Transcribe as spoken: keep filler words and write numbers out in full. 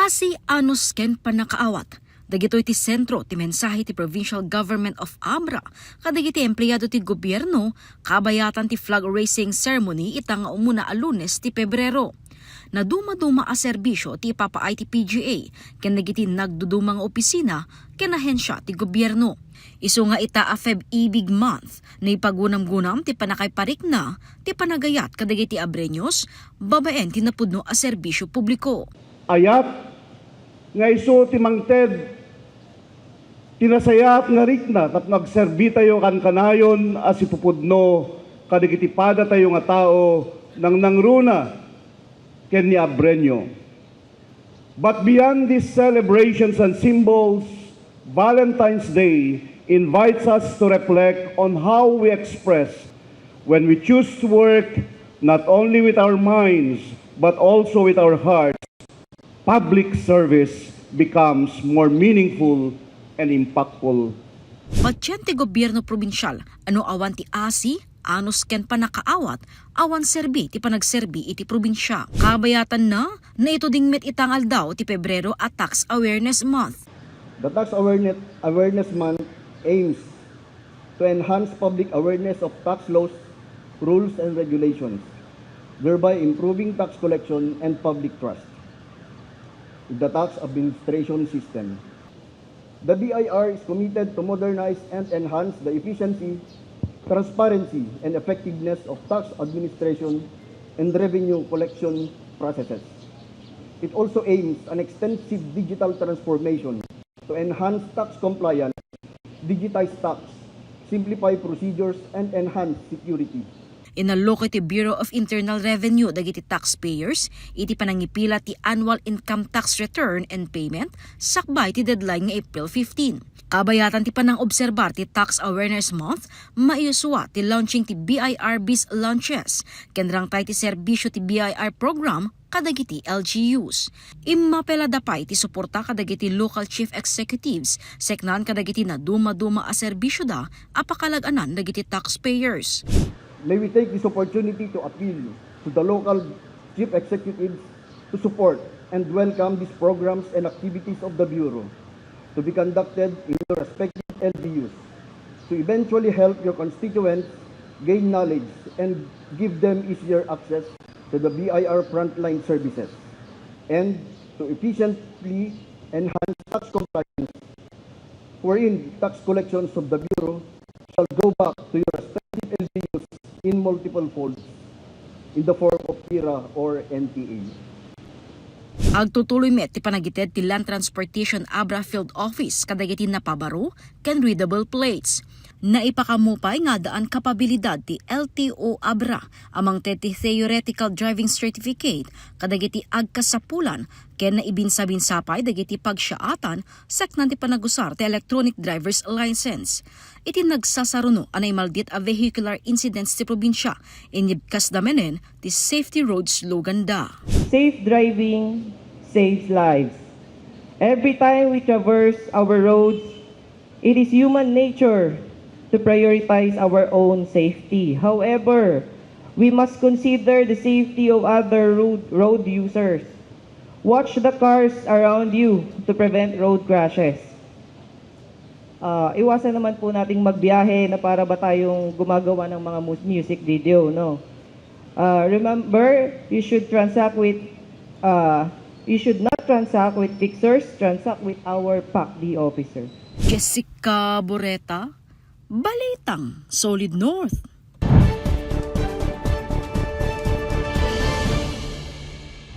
Asi, anus ken pannakaawat. Dagitoy ti sentro ti mensahe ti Provincial Government of Abra kadagiti empleyado ti gobierno kabayatan ti flag raising ceremony ita nga umuna a Lunes ti Pebrero. Nadumaduma a serbisio ti ipapaay ti P G A ken dagiti nagduduma nga opisina ken ahensia ti gobierno. Isu nga ita a Feb Ibig Month, naipagunamgunam ti pannakaiparikna ti panagayat kadagiti Abreños babaen ti napudno a serbisio publiko. Ayat nga isu ti mangted ti nasayaat nga rikna tapno agserbitayo kankanayon a sipupudno kadagiti padatayo nga tao nangnangruna ken ni Abreño. But beyond these celebrations and symbols, Valentine's Day invites us to reflect on how we express when we choose to work not only with our minds but also with our hearts. Public service becomes more meaningful and impactful. Patien ti gobierno probinsial a no awan ti asi, anus ken pannakaawat, awan serbi ti panagserbi iti probinsia. Kabayatanna, naituding met ita nga aldaw ti Pebrero a Tax Awareness Month. The Tax Awareness, Awareness Month aims to enhance public awareness of tax laws, rules, and regulations, thereby improving tax collection and public trust in the tax administration system. The B I R is committed to modernize and enhance the efficiency, transparency, and effectiveness of tax administration and revenue collection processes. It also aims an extensive digital transformation to enhance tax compliance, digitize tax, simplify procedures, and enhance security. Inalloka ti Bureau of Internal Revenue dagiti taxpayers iti panangipila ti annual income tax return and payment sakbay ti deadline nga April fifteen. Kabayatan ti panangobserbar ti Tax Awareness Month, maiyusua ti launching ti B I R Biz Launches, ken rangtay ti serbisyo ti B I R program kadagiti L G Us. Immapelada pay ti suporta kadagiti local chief executives, seknan kadagiti nadumaduma a serbisyoda a pakalag-anan dagiti taxpayers. May we take this opportunity to appeal to the local chief executives to support and welcome these programs and activities of the Bureau to be conducted in your respective L G Us to eventually help your constituents gain knowledge and give them easier access to the B I R frontline services, and to efficiently enhance tax compliance, wherein tax collections of the Bureau shall go back to your respective L G Us in multiple folds in the form of PIRA or N T A. Agtutuloy met ti panagited ti Land Transportation Abra Field Office kadagiti napabaro ken readable plates. Naipakammo pay nga addaan kapabilidad ti L T O Abra a mangted ti theoretical driving certificate kadagiti agkasapulan ken naibinsa-binsa pay dagiti pagsiaatan saknan ti panagusar ti electronic driver's license. Iti nagsasaruno a naimaldit a vehicular incidents ti probinsia, inibkasda manen ti Safety Road slogan da. Safe driving saves lives. Every time we traverse our roads, it is human nature to prioritize our own safety. However, we must consider the safety of other road, road users. Watch the cars around you to prevent road crashes. Ah, iwasan naman po nating magbiyahe na para ba tayong gumagawa ng mga mu-, music video, no? Ah, remember, you should transact with, ah, you should not transact with fixers, transact with our PACD officer. Jessica Boreta, Balitang Solid North.